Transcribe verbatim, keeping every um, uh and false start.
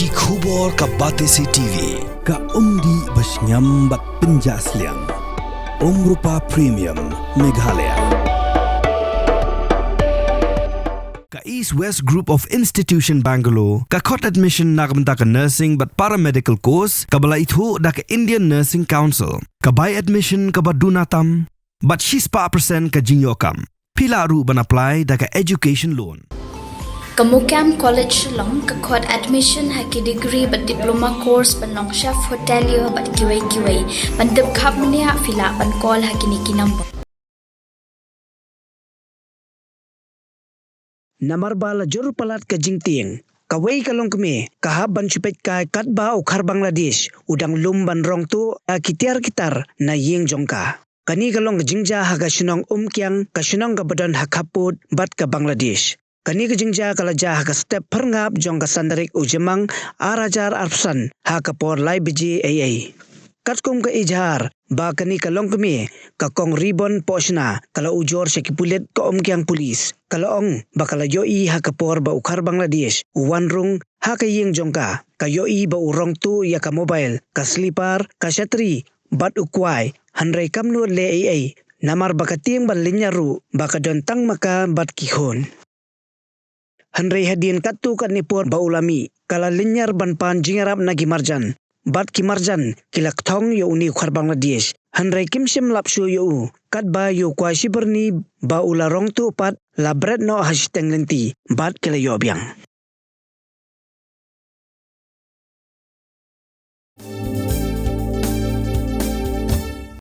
Ki khubor ka Batesi T V, ka umdih ba shngiam bad pynjah sliang. Umrupa Premium, Meghalaya. Ka East West Group of Institution Bangalore, ka khot admission na ka bynta ka nursing bad paramedical course, kaba la ithuh da ka Indian Nursing Council, ka bai admission kaba duna tam, bad shispah percent ka jingïoh kam. Phi lah ruh ban apply da ka education loan. Ka MOKAM College Shillong ka khot admission ha ki degree bad diploma course ban long chef hotelier bad kiwei kiwei. Ban tip khapmniah phi lah ban call ha kine ki number. Namar ba la jur palat ka jingtieng, kawei ka longkmie ka hap ban shu peit kai katba u khar Bangladesh u dang lum ban rong tuh ïa ki tiar ki tar na ïing jong ka. Kane ka long ka jingjia ha ka shnong Umkiang, ka shnong kaba don ha khappud bad ka Bangladesh. Kane ka jingjia ka la jia ha ka step phyrngap jong ka san tarik u Jymmang ar hajar arphew san ha ka por lai baje eiei. Katkum ka ijhar ba kane ka longkmie ka Kong Ribon Pohshna ka la ujor sha ki pulit ka Umkiang Police, ka la ong ba ka la ïohi ha ka por ba u khar Bangladesh u wan rung ha ka ïing jong ka, ka ïohi ba u rong tuh ïa ka mobile, ka slipar, ka shatri bad u kwai, hynrei kam nud leh eiei namar ba ka tieng ban lynñiar ruh ba ka don tang ma ka bad ki khun. Hynrei hadien katto katne por ba u la mih, ka la lynñiar ban pan jingïarap na ki marjan, bad ki marjan ki la kthong ïa une u khar Bangladesh. Hynrei kim shym lap shuh ïa u, katba ïa u kwai shi byrni ba u la rong tuh pat la bret noh ha shiteng lynti bad ki la ïoh biang.